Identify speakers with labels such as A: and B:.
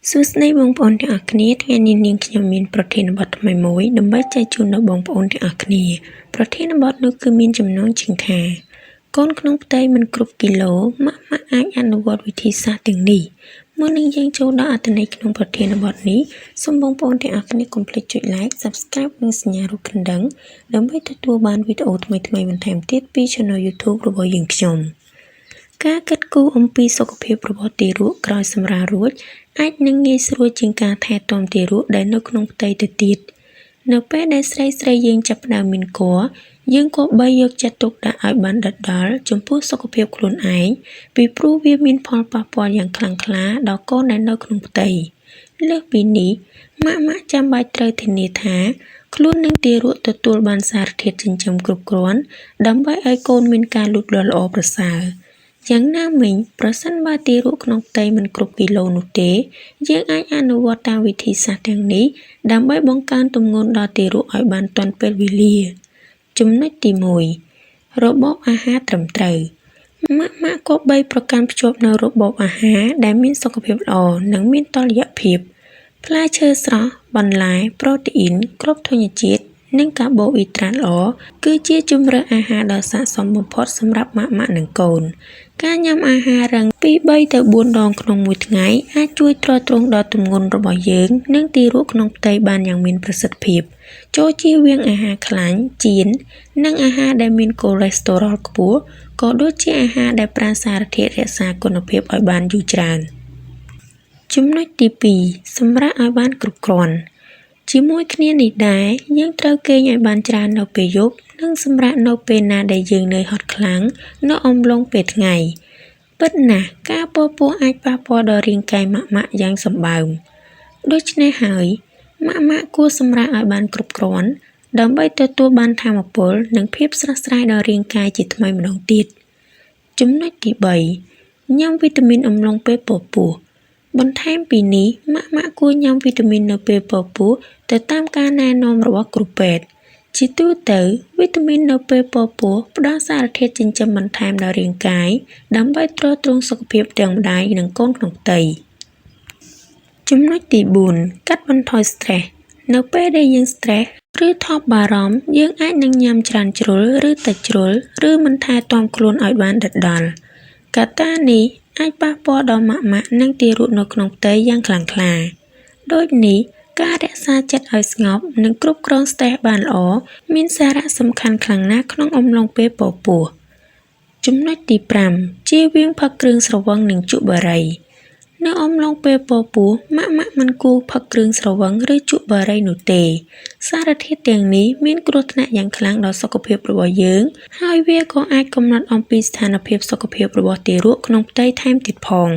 A: សួស្តីបងប្អូនទាំងអស់គ្នាថ្ងៃនេះនាងខ្ញុំមានប្រធានបទថ្មីមួយដើម្បីចែកជូនដល់បងប្អូនទាំងអស់គ្នាប្រធានបទនោះគឺមានចំណងជើងថាកូនក្នុងផ្ទៃមិនគ្រប់គីឡូម៉ាក់ម៉ាក់អាចអនុវត្តវិធីសាស្ត្រទាំងនេះមុននឹងយើងចូលដល់អត្ថន័យក្នុងប្រធានបទនេះសូមបងប្អូនទាំងអស់គ្នាកុំភ្លេចចុច Like Subscribe និងសញ្ញារូបកណ្ដឹងដើម្បីទទួលបានវីដេអូថ្មីៗបន្ថែមទៀតពី Channel YouTube របស់យើងខ្ញុំការគិតគូរអំពីសុខភាពរបស់ទារកក្រោយសម្រាលរួចអាចនឹងងាយស្រួលជាងការថែទាំទារកដែលនៅក្នុងផ្ទៃទៅទៀតនៅពេលដែលស្រីស្រីយើងចាប់ផ្ដើមមានគភ៌យើងគប្បីយកចិត្តទុកដាក់ឲ្យបានដិតដល់ចំពោះសុខភាពខ្លួនឯងពីព្រោះវាមានផលប៉ះពាល់យ៉ាងខ្លាំងក្លាដល់កូនដែលនៅក្នុងផ្ទៃលើសពីនេះម៉ាក់ម៉ាក់ចាំបាច់ត្រូវធានាថាខ្លួននិងទារកទទួលបានសារធាតុចិញ្ចឹមគ្រប់គ្រាន់ដើម្បីឲ្យកូនមានការលូតលាស់ល្អប្រសើរយ៉ាងណាមិញប្រសិនបើទារកក្នុងផ្ទៃមិនគ្រប់គីឡូនោះទេយើងអាចអនុវត្តតាមវិធីសាស្ត្រទាំងនេះដើម្បីបង្កើនទម្ងន់ដល់ទារកឲ្យបានទាន់ពេលវេលាចំណុចទី1របបអាហារត្រឹមត្រូវម៉ាក់ម៉ាក់គប្បីប្រកាន់ភ្ជាប់នូវរបបអាហារដែលមានសុខភាពល្អនិងមានតុល្យភាពផ្លែឈើស្រស់បន្លែប្រូតេអ៊ីនគ្រាប់ធញ្ញជាតិនិងកាបូអ៊ីដ្រាតល្អគឺជាជម្រើសអាហារដ៏ស័ក្តិសមបំផុតសម្រាប់ម៉ាក់ម៉ាក់និងកូនការញ៉ាំអាហាររឹងពី3ទៅ4ដងក្នុងមួយថ្ងៃអាចជួយទ្រទ្រង់ដល់ទម្ងន់របស់យើងនិងទារកក្នុងផ្ទៃបានយ៉ាងមានប្រសិទ្ធភាពចូលជៀសវាងអាហារខ្លាញ់ចៀននិងអាហារដែលមានកូលេស្តេរ៉ុលខ្ពស់ក៏ដូចជាអាហារដែលប្រើសារធាតុរក្សាគុណភាពឲ្យបានយូរច្រើនចំណុចទី2សម្រាកឲ្យបានគ្រប់គ្រាន់ជាមួយគ្នានេះដែរយើងត្រូវគេងឲ្យបានច្រើននៅពេលយប់និងសម្រាកនៅពេលណាដែលយើងនឿយហត់ខ្លាំងនៅអំឡុងពេលថ្ងៃពិតណាស់ការពពោះអាចប៉ះពាល់ដល់រាងកាយម៉ាក់ម៉ាក់យ៉ាងសម្បើមដូច្នេះហើយម៉ាក់ម៉ាក់គួរសម្រាកឲ្យបានគ្រប់គ្រាន់ដើម្បីទទួលបានថាមពលនិងភាពស្រស់ស្រាយដល់រាងកាយជាថ្មីម្ដងទៀតចំណុចទី3ញ៉ាំវីតាមីនអំឡុងពេលពពោះបន្ថែមពីនេះម៉ាក់ម៉ាក់គួរញ៉ាំវីតាមីននៅពេលពពោះទៅតាមការណែនាំរបស់គ្រូពេទ្យជាទូទៅវីតាមីននៅពេលពពោះផ្ដល់សារធាតុចិញ្ចឹមបន្ថែមដល់រាងកាយដើម្បីទ្រទ្រង់សុខភាពទាំងម្ដាយនិងកូនក្នុងផ្ទៃចំណុចទី4កាត់បន្ថយ stress នៅពេលដែលយើង stress ឬថប់បារម្ភយើងអាចនឹងញ៉ាំច្រើនជ្រុលឬតិចជ្រុលឬមិនថែទាំខ្លួនឲ្យបានដិតដល់កត្តានេះអាចប៉ះពាល់ដល់ម៉ាក់ម៉ាក់និងទារកនៅក្នុងផ្ទៃយ៉ាងខ្លាំងក្លាដូចនេះការរក្សាចិត្តឲ្យស្ងប់និងគ្រប់គ្រង stress បានល្អមានសារៈសំខាន់ខ្លាំងណាស់ក្នុងអំឡុងពេលពពោះចំណុចទី5ជៀសវាងផឹកគ្រឿងស្រវឹងនិងជក់បារីនៅអំឡុងពេលពពោះម៉ាក់ម៉ាក់មិនគួរផឹកគ្រឿងស្រវឹងឬជក់បារីនោះទេសារធាតុទាំងនេះមានគ្រោះថ្នាក់យ៉ាងខ្លាំងដល់សុខភាពរបស់យើងហើយវាក៏អាចកំណត់អំពីស្ថានភាពសុខភាពរបស់ទារកក្នុងផ្ទៃថែមទៀតផង។